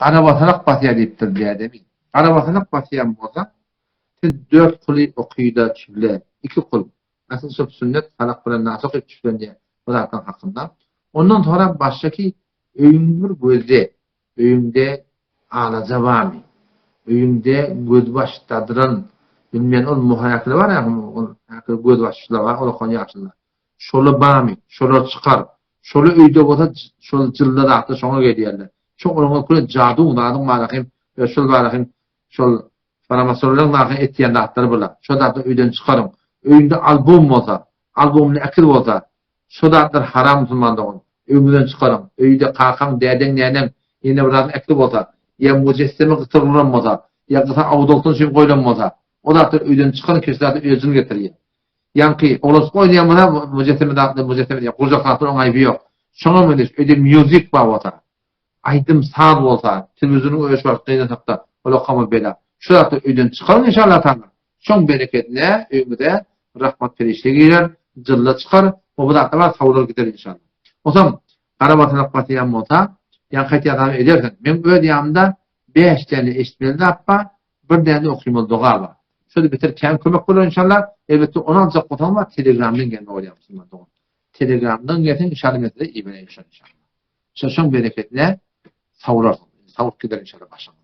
Garabasanak basýar diýipdir dädemi. Garabasanak basýan bolsa, siz dört kuly okyda çüble, iki kul. Asyl şol sünnet Falak bilen Nas okyp çüflenýär bu zatlaryň hakynda. Ondan soňra başdaky öýüň bir gözde, öýüňde alaja barmy? Öýüňde gözbaş dadyran, bilmeýän ol muhäkile bar ýa, ol gözbaşçylar bar, olakan ýaşlylar. Şola barmy? Şolar çykar. Şola öýde bolsa şol jylda zatlar şoňa gelýärler. Şo olaňa köre jaduň zadyň bara hem şol bara hem şol faramasorlaryň zaky etýän zatlary bular. Şo zatlary öýden çykaryň. Öýünde albom bolsa, albomly äkil bolsa, şo zatlar haram musulman dogan. Öýüňizden çykaryň. Öýde kakaň, dädeň, neneň, ýene bir zadyň äkli bolsa, ýa mujesseme gytyrylan bolsa, ýa gysa awdoltan üçin goýlan bolsa, o zatlary öýden çykaryň, keşde zatlar öýe jyn getirýär. Ýaňky oglanjyk oýnaýan bolsa mujesseme zatlar mujesseme diýýär. Gurjak zatlar oň aýby ýok. Şoňa meňzeş öýde music bar bolsa, aýdym saz bolsa, telewizonyň öýe şu wagt gynansak-da ol okama bela. Şu zatlary öýden çykaryň inşallah taala. Şoň berekedine öýüňize rahmat perişde girer, jylla çykar we bu zatlar bar sawlar gider inşallah. Onsoň gara basanak basýan bolsa, ýaňky aýtýan zadymy edersiň. Meň öz ýanymda bäş däne eşitmeli zat bar, Bir däne okymaly doga bar. Şo-da beter kän kömek bolar inşallah. Elbetde ony aljak bolsaň bar telegramdan gelme bolýar musulman dogan. Telegramdan gelseň inşallah men size ibereýin şony inşallah. Şo şoň bereketine sawlarsyň. Sawup gider inşallah başyň.